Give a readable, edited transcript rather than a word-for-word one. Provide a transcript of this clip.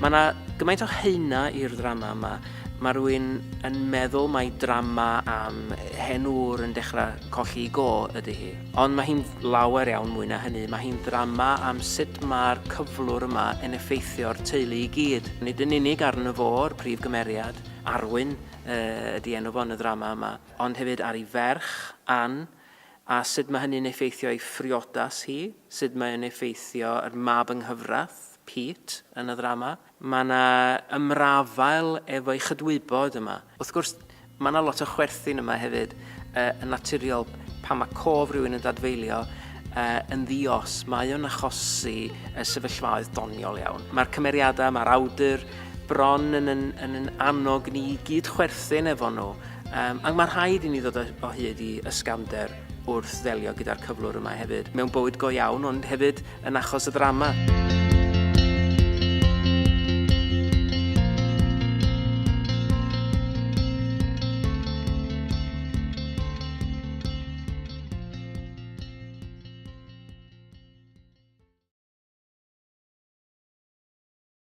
Mae yna gymaint o haenau i'r ddrama yma. Mae rhywun yn meddwl mai drama am hen ŵr yn dechrau colli i go ydy hi. Ond mae hi'n lawer iawn mwy na hynny. Mae hi'n ddrama am sut mae'r cyflwr yma yn effeithio'r teulu i gyd. Nid yn unig arno fo'r prif gymeriad, Arwyn ydy enw fo yn y ddrama yma, ond hefyd ar ei ferch, Ann, a sut mae hynny'n effeithio ei phriodas hi, sut mae'n effeithio yr mab yng nghyfraith, Pete, yn y ddrama. Mae yna ymrafael efo'i chydwybod yma. Wrth gwrs, mae yna lot o chwerthin yma hefyd, yn naturiol, pan mae cof rhywun yn dadfeilio, yn ddi-os, mae o'n achosi sefyllfaoedd doniol iawn. Mae'r cymeriadau, mae'r awdur bron yn yn, yn, yn annog ni i gyd chwerthin efo nhw. Ac mae rhaid i ni ddod o, o hyd i ysgafnder wrth ddelio gyda'r cyflwr yma hefyd, mewn bywyd go iawn, ond hefyd yn achos y ddrama.